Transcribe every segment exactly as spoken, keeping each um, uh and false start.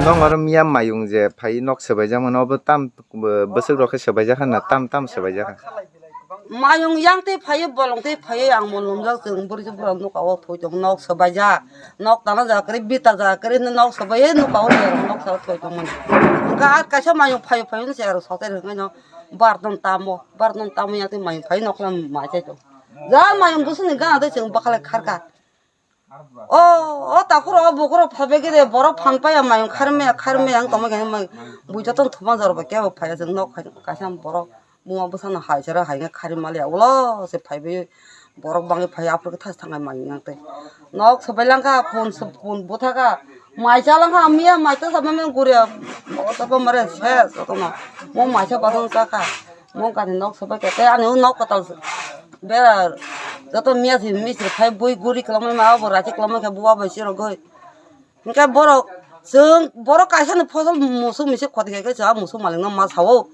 Nong oro miya mayung je phai nok swbaijak mano, obo tam bwswk rok khe swbaijak na tam tam swbaijak? Mayung yang tei phaiyo, bolong tei phaiyo, ang bo lumjak, chwng bwrwi bwrang nuka o thoi tong, nok swbaijak, nok tana jaga kwrwi, bita jaga kwrwi, nok swbaiwi nuka o nok sal thoi tong mani. Hwnkhe a kaisa mayung phaiyo phaiyo se aro sote rwngkhe no bar tong tamo, bar tong tamo yang tei mayung phai nok lam mai chai tong. Ja mayung bwswkni gana tei chwng bwkhalai kharkha. O, o takhuro o bukhuro phabegede borok phan paya mayung kharmaya kharmaya ang tongma khe mai bui joto thuma jor bai kebo phaiya chwng nok kaisa borok buma bwsano hai sero hai khe khari maliya ulo se phaibai borok bangwi phaiya aphuru khe thas thangnai mayung yang tei nok swbai langkha phun swbai phun bwthakha mai cha langkha miya mai ta sabmani guriya o ta mare ses jotono mo mai cha basong chakha mo gani nok swbai khe tei ani o nok kwtal. Bera joto miya si misri khai bui guri kwlangma ma bo rachi kwlangma khe buwa bai sirogoi. Hingke borok chwng borok kaisa ni phosol musuk misi khoti khai khe chwng musuk malik no ma sao.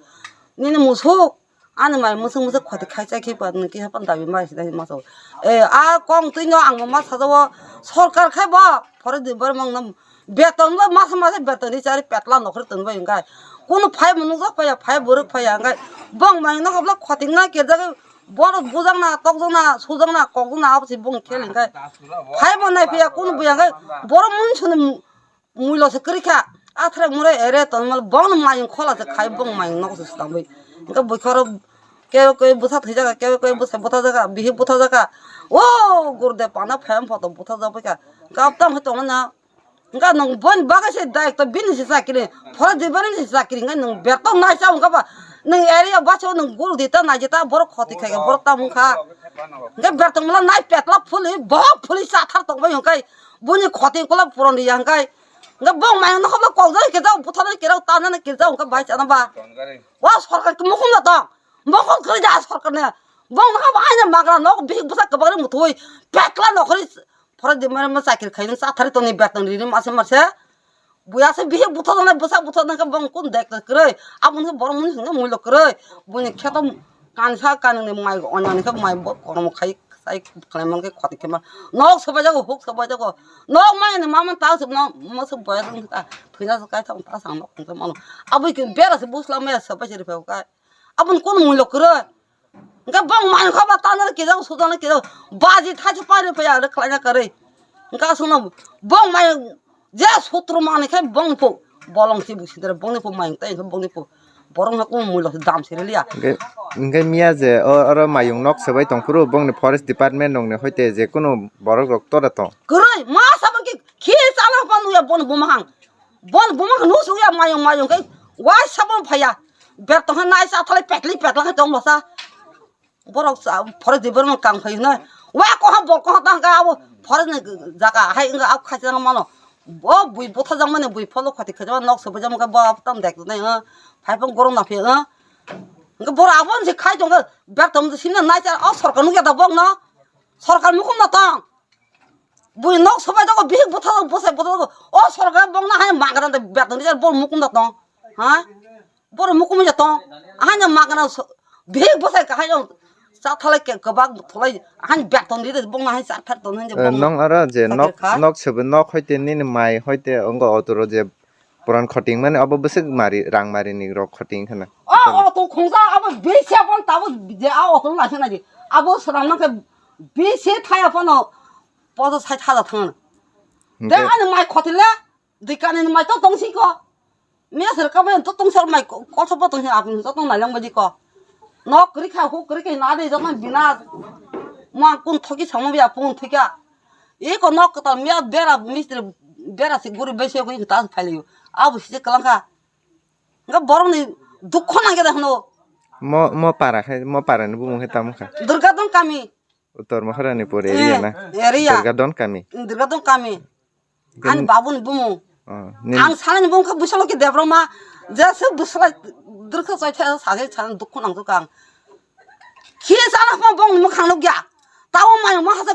Nini musuk ani mai musuk musuk khoti khai chai khe pa nini kisa pan dabi ma sida ma sao. E a kong twi no ang ma sajao sorkar khai bo phore di bar mang no beton bo masa masa beton di chari petla nokhri ton bai hingkai. Kunu phai bo nukjak phaiya phai borok phaiya hingkai. Bong mai no khobla khoti na ke jaga. Borok bujakna, tokjakna, sujakna, kokjakna, abo se bong khel hingkhe. Phaibo nai phiya, kunu buya hingkhe borok mung suni mu-, muilo se kwrwi kha. Athre mure ere tonmale bongni mayung khola se khai bong mayung nogo se swtangwi. Hingkhe buikhe oro kewe kewe bwsa thwijaka, kewe kewe bwsa buthajakha, bihik buthajakha. O gurde pana phayam photo buthajak baikha. Hingkhe abtang khe tongmani. Hingke nwng boni bagwi se daitw bini se chakri, phora di bini se chakri hingke nwng bertong nai sa hingke ba nwng area baso nwng guru di ta nai ta borok khoti khai borok ta mung kha. Hingke bertong mala nai petla phuli bohok phuli sa thar tong bai hingke buni khoti kola puron di ya hingke hingke bong mai no hoblo kok jai ke jao buthar ke rao ta na ke jao hingke bai chana ba. Wa sorkar ke mukhum na tong. Mokol kwrwi da sorkar ne. Bong ha ba aina magra nok bihik bwsa kwbangri muthui petla nokhri phora di mare ma chakri khaini sa thari tongni beton rini mase mase. Buya se bihik butha jana bwsa butha jana bong kun dek kwrwi. Aboni borok muni hwnwi muilo kwrwi. Buini kheto kansa kanwngni mai onani khe mai bo korom khai sai khlai mankhe khoti khe ma. Nok sobai jago huk sobai jago. Nok mai ni mama ta sub no mosuk boya jong ta. Thwina kai thang ta sang nok khe mano. Abui ke bera se busla maya sobai se ripha kai. Aboni kono muilo kwrwi. Hingke bong mai kha ba tanare kijao sudane kijao. Baji thachi paire paya re khlaina karwi. Hingke aswkno bong mai je sutru mani khe bong po bolong si busidare bongni po mai tei bongni po borok no kono muilo dam siriliya. Hingke, hingke miya je o, oro mayung nok swbai tongphuru bongni forest department rokni hoite je kunu borok rok tora tong. Kwrwi ma sabo ki khi chala pa nuya bon bumahang. Bon buma khe nusu ya mayung mayung khe wai sabon phaya. Bertong khe nai sa thalai petli petla khe tong basa. Borok sa phore di borok kang phai hwnwi. Wa koha bol koha tang khe abo phore ni jaga hai wngkha abo khaisa mano. Bo bui butha jang mani bui pholo khati khaisa nok sobai jang khe bo abo tam dek nai. Phai phang gorong na phi. Hwnkhe borok abo se khai tong khe bertong se sini nai sa o sorkar nukya da bok no. Sorkar mukhung no tong. Bui nok sobai jago bihik butha bosai butha jago. O sorkar bongna hai magana de beton rijak bor mukum da tong. Ha? Bor mukum ja tong. Ahai na magana so-, bihik bosai kahai jong. Sa thalai ke kebak thalai ahai beton rijak bongna hai sa thar ton hai je Eh, bongna. Nong aro je Sakhe nok kha. Nok sobai nok hoite nini mai hoite ongo otoro je puran khoting mani obo bwswk mari rang mari ni rok khoting khana. O, o, to khungsa abo bisi abon tabo je a otoro laisana di. Abo srang nang khe bisi thaya phano. Podo sai thaja thang. Hingke de ani mai khotile, dikani ni mai to tong si ko. Mes re ka bai to tong sar mai ko, ko so bo tong si apni to tong nai lang ba di ko. No kri kha hu kri kha na de jong bina. Ma kun thoki samo bia pun thika. E ko nok ta mia bera mistri bera si guri be se ko ta phai liyo. Abu si kalang kha. Nga borok ni dukho nang ge da hno. Mo, mo para khai, mo para ni bumung khai tamo kha. Durga Don kami. Uttor Maharani pore area na? Eh, area. Durgadon kami. Durgadon kami. Ani babuni bumung. Oh, nin- Ang salani bumung khe bwsalo khe Debbarma. Je se bwsala durkha chai tha sa se sa dukhu nang dukha ang. Khi sana phone bong mukhang nukya. Tawo mai ma hasa